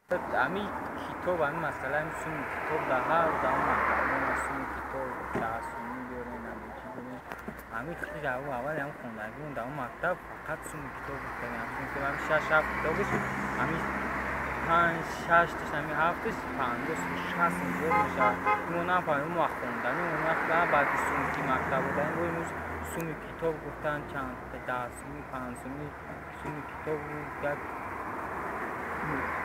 Ами китоб, ами масъала, ами суми китоб дар ҳар даҳ мактаб суми китоб 10 сомӣ биёрен, ами чӣ биёрен. Ами хеле аввали ам хондагион дар мактаб фақат суми китоб гуфтагиам. Суми китоб ами шаш ҳафт китобиш, ами панҷ шашташ, ами ҳафташ 50, 60 зиёд мешавад. Мо нафаҳмем, мо хондани он вақт баъди суми ки мактаб будаем, имрӯз суми китоб гуфтан чанд 10 сомӣ, 5 сомӣ суми китоб як.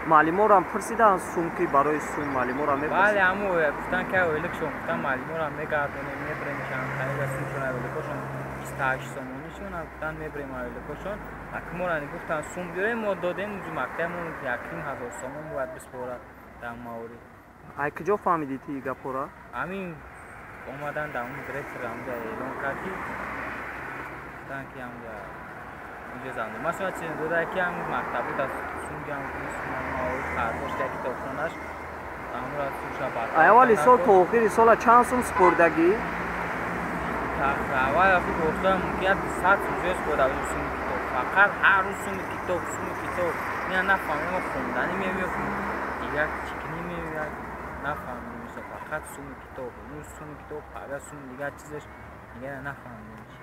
Муаллиморам пурсиданд сум ки барои сум муаллиморам? Бале, ҳамо гуфтан ки ойликшон гуфтан, муаллиморам мегардонем, мебарем чанд қариба сумшон, ойликошон 28 сомонишон гуфтан, мебарем ойликошон. Акмора гуфтан сум биёрем, мо додем. Уҷу мактаб 1,5 ҳазор сомон бояд биспорад дар маориф. Ай куҷо фаҳмидӣ ти гапора? Ҳамин омадан дар он директор ҳамҷа эълон кард, ки гуфтан ки ҳамҷа инҷо зан масалан чиз дода, ки ҳам мактабу дар сумгам маориф қарздошт, як китобхонаш амра сумша. Аввали сол то охири сола чанд сум супордагӣ? Аввал вақти гуфта мумкин як 100 сум зиёд супорда будем суми китоб. Фақат ҳар рӯз суми китоб, суми китоб. Ман нафаҳмидам, хондани меояд, дигар чӣ кунӣ меояд, нафаҳмидем. Фақат суми китоб, суми китоб, фақат суми, дигар чизаш дигар нафаҳмидем.